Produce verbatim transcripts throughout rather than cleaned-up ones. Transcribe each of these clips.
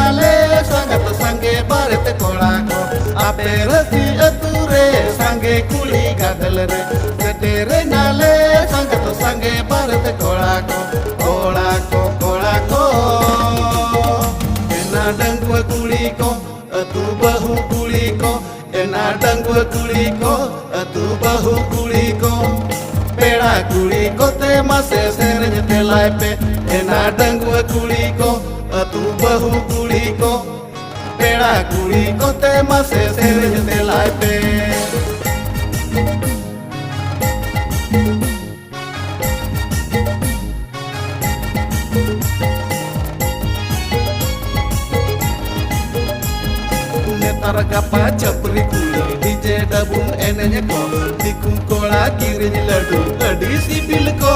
ᱟᱞᱮ ᱥᱟᱸᱜᱟᱛ ᱥᱟᱸᱜᱮ ᱵᱟᱨᱮᱛ ᱠᱚᱲᱟ ᱠᱚ, ᱟᱯᱮ ᱨᱟᱹᱥᱤ ᱟᱹᱛᱩ ᱨᱮ ᱥᱟᱸᱜᱮ ᱠᱩᱲᱤ ᱜᱟᱫᱮᱞ ᱨᱮ᱾ ᱥᱮᱴᱮᱨᱮᱱᱟᱞᱮ ᱥᱟᱸᱜᱟᱛ ᱥᱟᱸᱜᱮ ᱵᱟᱨᱮᱛ ᱠᱚᱲᱟ ᱠᱚ, ᱠᱚᱲᱟ ᱠᱚ, ᱠᱚᱲᱟ ᱠᱚ᱾ ᱮᱱᱟ ᱰᱟᱺᱜᱩᱣᱟᱹ ᱠᱩᱲᱤ ᱠᱚ, ᱟᱹᱛᱩ ᱵᱟᱹᱦᱩ ᱠᱩᱲᱤ ᱠᱚ, ᱮᱱᱟ ᱰᱟᱺᱜᱩᱣᱟᱹ ᱠᱩᱲᱤ ᱠᱚ, ᱟᱹᱛᱩ ᱵᱟᱹᱦᱩ ᱠᱩᱲᱤ ᱠᱚ, ᱯᱮᱲᱟ ᱠᱩᱲᱤ ᱠᱚᱛᱮ ᱢᱟᱥᱮ ᱥᱮᱨᱮᱧ ᱛᱮᱞᱟᱭ ᱯᱮ᱾ ᱮᱱᱟ ᱰᱟᱺᱜᱩᱣᱟᱹ ᱠᱩᱲᱤ ᱠᱚ, ᱟᱹᱛᱩ ᱵᱟᱹᱦᱩ ᱠᱩᱲᱤ ᱠᱚ, ᱯᱮᱲᱟ ᱠᱩᱲᱤ ᱠᱚᱛᱮ ᱢᱟᱥᱮ ᱥᱮᱨᱮᱧ ᱛᱮᱞᱟᱭ ᱯᱮ᱾ ᱱᱮᱛᱟᱨ ᱜᱟᱯᱟ ᱪᱷᱟᱹᱯᱨᱤ ᱠᱩᱲᱤ ᱰᱤᱡᱮ ᱰᱟᱵᱩᱝ ᱮᱱᱮᱡ ᱠᱚ, ᱫᱤᱠᱩ ᱠᱚᱲᱟ ᱠᱤᱨᱤᱧ ᱞᱟᱹᱰᱩ ᱟᱹᱰᱤ ᱥᱤᱵᱤᱞ ᱠᱚ᱾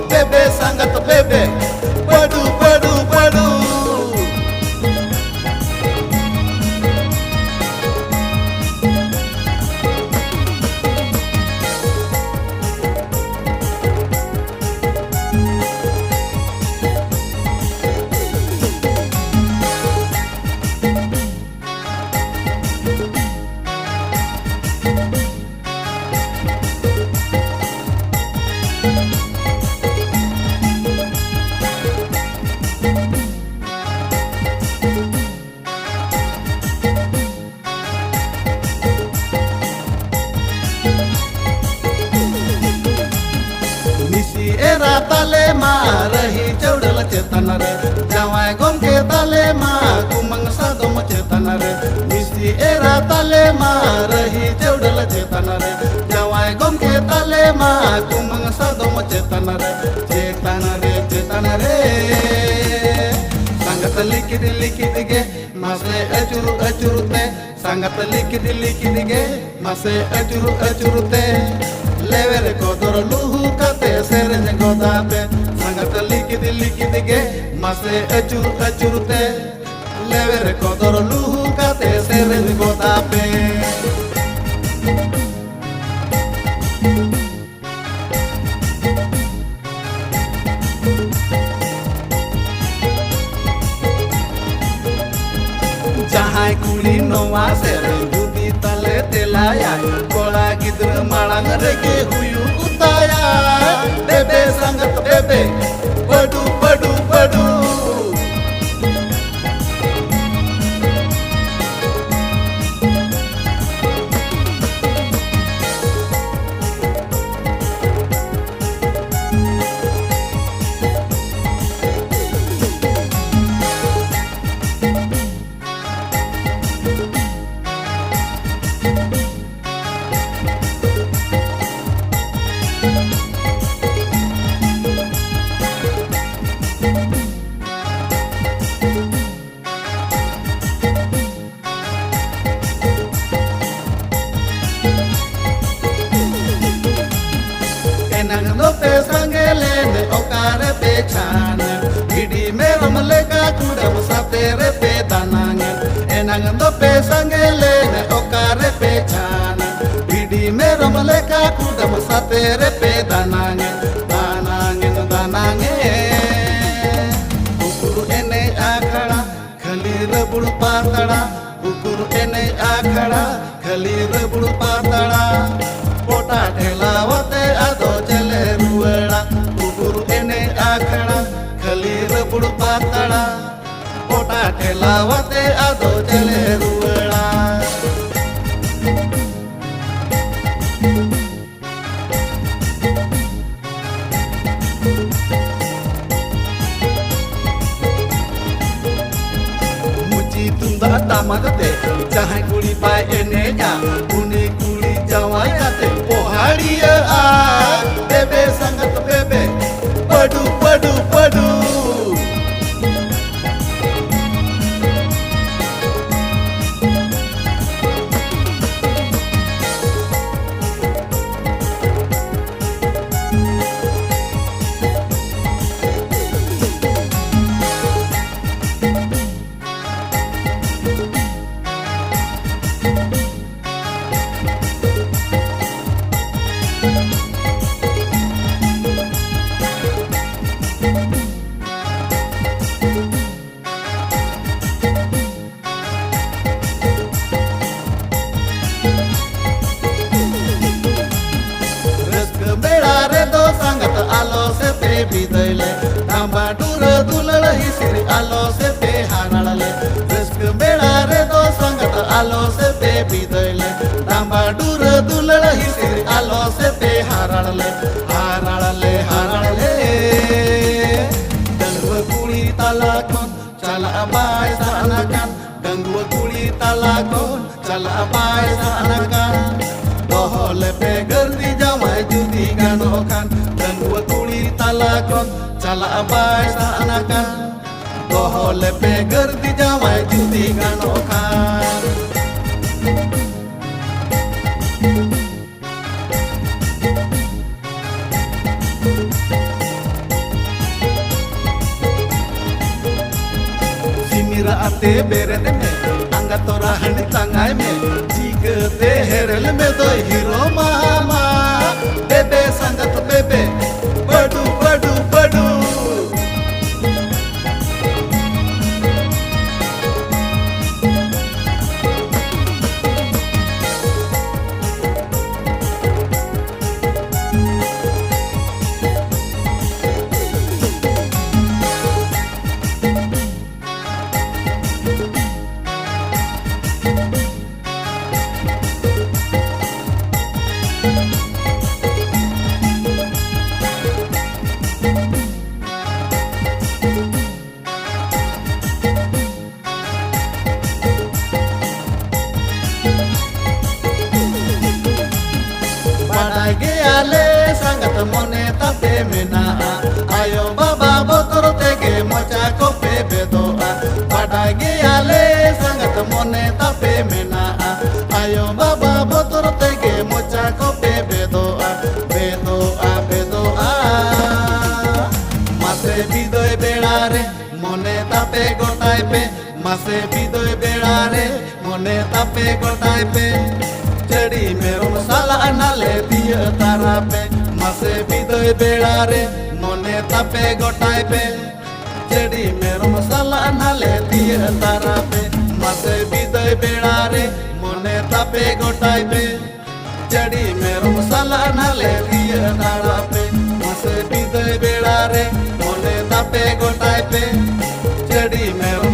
ᱵᱮᱵᱮ ᱥᱟᱸᱜᱟᱛ ᱵᱮᱵᱮ, ᱵᱟᱹᱰᱩ, ᱵᱟᱹᱰᱩ, ᱵᱟᱹᱰᱩ᱾ ᱢᱤᱥᱤ ᱮᱨᱟ ᱛᱟᱞᱮ ᱢᱟ ᱨᱟᱹᱦᱤ ᱪᱟᱹᱣᱰᱟᱹᱞ ᱪᱮᱛᱟᱱ ᱨᱮ, ᱡᱟᱶᱟᱭ ᱜᱚᱢᱠᱮ ᱛᱟᱞᱮ ᱢᱟ ᱠᱩᱢᱟᱹᱝ ᱥᱟᱫᱚᱢ ᱪᱮᱛᱟᱱ ᱨᱮ᱾ ᱢᱤᱥᱤ ᱮᱨᱟ ᱛᱟᱞᱮ ᱢᱟ ᱨᱟᱹᱦᱤ ᱪᱟᱹᱣᱰᱟᱹᱞ ᱪᱮᱛᱟᱱ ᱨᱮ, ᱡᱟᱶᱟᱭ ᱜᱚᱢᱠᱮ ᱛᱟᱞᱮ ᱢᱟ ᱠᱩᱢᱟᱹᱝ ᱥᱟᱫᱚᱢ ᱪᱮᱛᱟᱱ ᱨᱮ, ᱪᱮᱛᱟᱱ ᱨᱮ, ᱪᱮᱛᱟᱱ ᱨᱮ᱾ ᱥᱟᱸᱜᱟᱛ ᱞᱤᱠᱤᱫ ᱞᱤᱠᱤᱫ ᱜᱮ ᱢᱟᱥᱮ ᱟᱹᱪᱩᱨ ᱟᱹᱪᱩᱨ ᱛᱮ, ᱥᱟᱸᱜᱟᱛ ᱞᱤᱠᱤᱫ ᱞᱤᱠᱤᱫ ᱜᱮ ᱢᱟᱥᱮ ᱟᱹᱪᱩᱨ ᱟᱹᱪᱩᱨ ᱛᱮ, ᱞᱮᱣᱮᱨ ᱠᱚᱫᱚᱨ ᱞᱩᱦᱩ ᱠᱟᱛᱮ ᱥᱮᱨᱮᱧ ᱜᱚᱫᱟ ᱯᱮ᱾ ᱥᱟᱸᱜᱟᱛ ᱞᱤᱠᱤᱫ ᱞᱤᱠᱤᱫ ᱜᱮ ᱢᱟᱥᱮ ᱟᱹᱪᱩᱨ ᱟᱹᱪᱩᱨ ᱛᱮ, ᱞᱮᱣᱮᱨ ᱠᱚᱫᱚᱨ ᱞᱩᱦᱩ ᱠᱟᱛᱮ ᱥᱮᱨᱮᱧ ᱜᱚᱫᱟ ᱯᱮ᱾ ᱡᱟᱦᱟᱸᱭ ᱠᱩᱲᱤ ᱱᱚᱣᱟ ᱥᱮᱨᱮᱧ ᱡᱩᱫᱤ ᱛᱟᱞᱮ ᱛᱮᱞᱟᱭᱟᱭ, ᱠᱚᱲᱟ ᱜᱤᱫᱽᱨᱟᱹ ᱢᱟᱲᱟᱝ ᱨᱮᱜᱮ ᱦᱩᱭᱩᱜ ᱛᱟᱭᱟ᱾ ᱵᱮᱵᱮ ᱥᱟᱸᱜᱟᱛ ᱵᱮᱵᱮ, ᱵᱟᱹᱰᱩ, ᱵᱟᱹᱰᱩ, ᱵᱟᱹᱰᱩ᱾ ᱮᱱᱟᱝ ᱫᱚ ᱯᱮ ᱥᱟᱸᱜᱮ ᱞᱮᱱ, ᱚᱠᱟᱨᱮ ᱯᱮ ᱪᱷᱟᱱ? ᱵᱷᱤᱰᱤ ᱢᱮᱨᱚᱢ ᱞᱮᱠᱟ ᱠᱩᱰᱟᱹᱢ ᱥᱟᱛᱮ ᱨᱮ ᱯᱮ ᱫᱟᱱᱟᱝ᱾ ᱮᱱᱟᱝ ᱫᱚ ᱯᱮ ᱥᱟᱸᱜᱮ ᱞᱮᱱ, ᱚᱠᱟᱨᱮ ᱯᱮ ᱪᱷᱟᱱ? ᱵᱷᱤᱰᱤ ᱢᱮᱨᱚᱢ ᱞᱮᱠᱟ ᱠᱩᱰᱟᱹᱢ ᱥᱟᱛᱮ ᱨᱮ ᱯᱮ ᱫᱟᱱᱟᱝ᱾ ᱫᱟᱱᱟᱝ, ᱫᱟᱱᱟᱝ᱾ ᱠᱩᱠᱩᱨ ᱮᱱᱮᱡ ᱟᱠᱷᱲᱟ, ᱠᱷᱟᱹᱞᱤ ᱨᱟᱹᱵᱩᱲ ᱯᱟᱛᱲᱟ, ᱠᱩᱠᱩᱨ ᱮᱱᱮᱡ ᱟᱠᱷᱲᱟ, ᱠᱷᱟᱹᱞᱤ ᱨᱟᱹᱵᱩᱲ ᱯᱟᱛᱲᱟ᱾ ᱯᱚᱴᱟ ᱴᱷᱮᱞᱟᱣᱟᱛᱮ ᱟᱫᱚ ᱪᱮᱞᱮ ᱨᱩᱣᱟᱹᱲᱟ? ᱠᱩᱠᱩᱨ ᱮᱱᱮᱡ ᱟᱠᱷᱲᱟ, ᱠᱷᱟᱹᱞᱤ ᱨᱟᱹᱵᱩᱲ ᱯᱟᱛᱲᱟ᱾ ᱯᱚᱴᱟ ᱴᱷᱮᱞᱟᱣᱟᱛᱮ ᱟᱫᱚ ᱪᱮᱞᱮ ᱨᱩᱣᱟᱹᱲᱟ? ᱢᱩᱪᱤ ᱛᱩᱢᱫᱟᱜ ᱴᱟᱢᱟᱠ ᱟᱛᱮ ᱡᱟᱦᱟᱸᱭ ᱠᱩᱲᱤ ᱵᱟᱭ ᱮᱱᱮᱡᱟ, ᱩᱱᱤ ᱠᱩᱲᱤ ᱡᱟᱶᱟᱭ ᱠᱟᱛᱮ ᱯᱚᱦᱟᱲᱤᱭᱟᱹᱜᱼᱟ᱾ ᱵᱮᱵᱮ ᱥᱟᱸᱜᱟᱛ ᱵᱮᱵᱮ, ᱯᱟᱹᱰᱩ, ᱯᱟᱹᱰᱩ, ᱯᱟᱹᱰᱩ᱾ ᱦᱟᱨᱟᱲ ᱞᱮ ᱦᱟᱨᱟᱲ ᱞᱮ, ᱰᱟᱺᱜᱩᱣᱟᱹ ᱠᱩᱲᱤ ᱛᱟᱞᱟ ᱠᱷᱚᱱ ᱪᱟᱞᱟᱜ ᱵᱟᱭ ᱥᱟᱱᱟ ᱠᱟᱱ, ᱰᱟᱺᱜᱩᱣᱟᱹ ᱠᱩᱲᱤ ᱛᱟᱞᱟ ᱠᱷᱚᱱ ᱪᱟᱞᱟᱜ ᱵᱟᱭ ᱥᱟᱱᱟ ᱠᱟᱱ᱾ ᱫᱚᱦᱚ ᱞᱮᱯᱮ ᱜᱟᱹᱨᱫᱤ ᱡᱟᱶᱟᱭ ᱡᱩᱫᱤ ᱜᱟᱱᱚᱜ ᱠᱷᱟᱱ, ᱰᱟᱺᱜᱩᱣᱟᱹ ᱠᱩᱲᱤ ᱛᱟᱞᱟ ᱠᱷᱚᱱ ᱪᱟᱞᱟᱜ ᱵᱟᱭ ᱥᱟᱱᱟ ᱠᱟᱱ᱾ ᱫᱚᱦᱚ ᱞᱮᱯᱮ ᱜᱟᱹᱨᱫᱤ ᱡᱟᱶᱟᱭ ᱡᱩᱫᱤ ᱜᱟᱱᱚᱜ ᱠᱷᱟᱱ᱾ ᱥᱤᱢᱤᱨᱟ ᱟᱛᱮ ᱵᱮᱨᱮᱫ ᱢᱮ, ᱟᱸᱜᱟ ᱛᱚᱨᱟ ᱦᱟᱺᱰᱤ ᱛᱟᱸᱜᱟᱭ ᱢᱮ, ᱪᱤᱠᱟᱹᱛᱮ ᱦᱮᱨᱮᱞ ᱢᱮ ᱫᱚᱭ ᱦᱤᱨᱳ ᱢᱟᱢᱟ᱾ ᱵᱮᱵᱮ ᱥᱟᱸᱜᱟᱛ ᱵᱮᱵᱮ, ᱵᱟᱹᱰᱩ, ᱵᱟᱹᱰᱩ, ᱵᱟᱹᱰᱩ᱾ ᱵᱟᱰᱟᱭ ᱜᱮᱭᱟᱞᱮ ᱥᱟᱸᱜᱟᱛ ᱢᱚᱱᱮ ᱛᱟᱯᱮ ᱢᱮᱱᱟᱜᱼᱟ, ᱟᱭᱳ ᱵᱟᱵᱟ ᱵᱚᱛᱚᱨ ᱛᱮᱜᱮ ᱢᱚᱪᱟ ᱠᱚᱯᱮ ᱵᱮᱫᱚᱜᱼᱟ᱾ ᱵᱟᱰᱟᱭ ᱜᱮᱭᱟᱞᱮ ᱥᱟᱸᱜᱟᱛ ᱢᱚᱱᱮ ᱛᱟᱯᱮ ᱢᱮᱱᱟᱜᱼᱟ, ᱟᱭᱳ ᱵᱟᱵᱟ ᱵᱚᱛᱚᱨ ᱛᱮᱜᱮ ᱢᱚᱪᱟ ᱠᱚᱯᱮ ᱵᱮᱫᱚᱜᱼᱟ, ᱵᱮᱫᱚᱜᱼᱟ, ᱵᱮᱫᱚᱜᱼᱟ᱾ ᱢᱟᱥᱮ ᱵᱤᱫᱟᱹᱭ ᱵᱮᱲᱟ ᱨᱮ ᱢᱚᱱᱮ ᱛᱟᱯᱮ ᱜᱚᱴᱟᱭ ᱯᱮ, ᱢᱟᱥᱮ ᱵᱤᱫᱟᱹᱭ ᱵᱮᱲᱟ ᱨᱮ ᱢᱚᱱᱮ ᱛᱟᱯᱮ ᱜᱚᱴᱟᱭ ᱯᱮ᱾ ᱪᱟᱹᱰᱤ ᱢᱮᱨᱚᱢ ᱥᱟᱞᱟᱜ ᱱᱟᱞᱮ ᱛᱤᱭᱟᱹᱜ ᱛᱟᱨᱟ ᱯᱮ, ᱢᱟᱥᱮ ᱵᱤᱫᱟᱹᱭ ᱵᱮᱲᱟ ᱨᱮ ᱢᱚᱱᱮ ᱛᱟᱯᱮ ᱜᱚᱴᱟᱭ ᱯᱮ᱾ ᱪᱟᱹᱰᱤ ᱢᱮᱨᱚᱢ ᱥᱟᱞᱟᱜ ᱱᱟᱞᱮ ᱛᱤᱭᱟᱹᱜ ᱛᱟᱨᱟ ᱯᱮ, ᱢᱟᱥᱮ ᱵᱤᱫᱟᱹᱭ ᱵᱮᱲᱟ ᱨᱮ ᱢᱚᱱᱮ ᱛᱟᱯᱮ ᱜᱚᱴᱟᱭ ᱯᱮ᱾ ᱪᱟᱹᱰᱤ ᱢᱮᱨᱚᱢ ᱥᱟᱞᱟᱜ ᱱᱟᱞᱮ ᱛᱤᱭᱟᱹᱜ ᱛᱟᱨᱟ ᱯᱮ, ᱢᱟᱥᱮ ᱵᱤᱫᱟᱹᱭ ᱵᱮᱲᱟ ᱨᱮ ᱢᱚᱱᱮ ᱛᱟᱯᱮ ᱜᱚᱴᱟᱭ ᱯᱮ᱾ ᱪᱟᱹᱰᱤ ᱢᱮᱨᱚᱢ